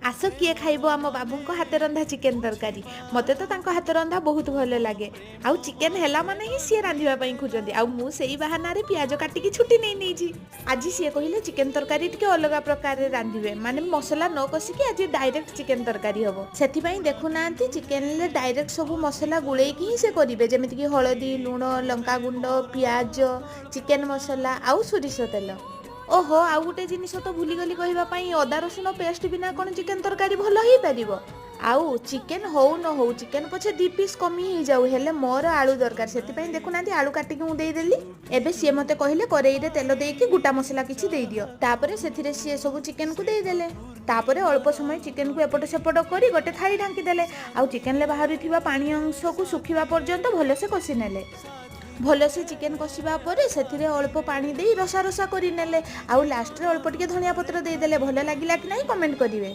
ଆସ, କିଏ ଖାଇବ ଆମ ବାବୁଙ୍କ ହାତ ରନ୍ଧା ଚିକେନ ତରକାରୀ? ମୋତେ ତ ତାଙ୍କ ହାତ ରନ୍ଧା ବହୁତ ଭଲ ଲାଗେ। ଆଉ ଚିକେନ ହେଲା ମାନେ ହିଁ ସିଏ ରାନ୍ଧିବା ପାଇଁ ଖୋଜନ୍ତି, ଆଉ ମୁଁ ସେଇ ବାହାନାରେ ପିଆଜ କାଟିକି ଛୁଟି ନେଇ ନେଇଛି। ଆଜି ସିଏ କହିଲେ ଚିକେନ ତରକାରୀ ଟିକେ ଅଲଗା ପ୍ରକାରରେ ରାନ୍ଧିବେ, ମାନେ ମସଲା ନ କଷିକି ଆଜି ଡାଇରେକ୍ଟ ଚିକେନ ତରକାରୀ ହବ। ସେଥିପାଇଁ ଦେଖୁନାହାନ୍ତି, ଚିକେନରେ ଡାଇରେକ୍ଟ ସବୁ ମସଲା ଗୋଳେଇକି ହିଁ ସେ କରିବେ, ଯେମିତିକି ହଳଦୀ, ଲୁଣ, ଲଙ୍କାଗୁଣ୍ଡ, ପିଆଜ, ଚିକେନ ମସଲା ଆଉ ସୋରିଷ ତେଲ। ଓହୋ, ଆଉ ଗୋଟେ ଜିନିଷ ତ ଭୁଲିଗଲି କହିବା ପାଇଁ, ଅଦା ରସୁଣ ପେଷ୍ଟ ବିନା କ'ଣ ଚିକେନ ତରକାରୀ ଭଲ ହେଇପାରିବ? ଆଉ ଚିକେନ ହଉ ନ ହଉ, ଚିକେନ ପଛେ 2 ପିସ୍ କମି ହେଇଯାଉ, ହେଲେ ମୋର ଆଳୁ ଦରକାର। ସେଥିପାଇଁ ଦେଖୁନାହାନ୍ତି, ଆଳୁ କାଟିକି ମୁଁ ଦେଇଦେଲି। ଏବେ ସିଏ ମୋତେ କହିଲେ କରେଇରେ ତେଲ ଦେଇକି ଗୋଟା ମସଲା କିଛି ଦେଇଦିଅ। ତାପରେ ସେଥିରେ ସିଏ ସବୁ ଚିକେନକୁ ଦେଇଦେଲେ। ତାପରେ ଅଳ୍ପ ସମୟ ଚିକେନକୁ ଏପଟ ସେପଟ କରି ଗୋଟେ ଥାଳି ଢାଙ୍କିଦେଲେ, ଆଉ ଚିକେନରେ ବାହାରୁଥିବା ପାଣି ଅଂଶକୁ ଶୁଖିବା ପର୍ଯ୍ୟନ୍ତ ଭଲସେ କଷି ନେଲେ। ଭଲସେ ଚିକେନ କଷିବା ପରେ ସେଥିରେ ଅଳ୍ପ ପାଣି ଦେଇ ରସା ରସା କରିନେଲେ, ଆଉ ଲାଷ୍ଟରେ ଅଳ୍ପ ଟିକେ ଧନିଆ ପତ୍ର ଦେଇଦେଲେ। ଭଲ ଲାଗିଲା କି ନାହିଁ କମେଣ୍ଟ କରିବେ।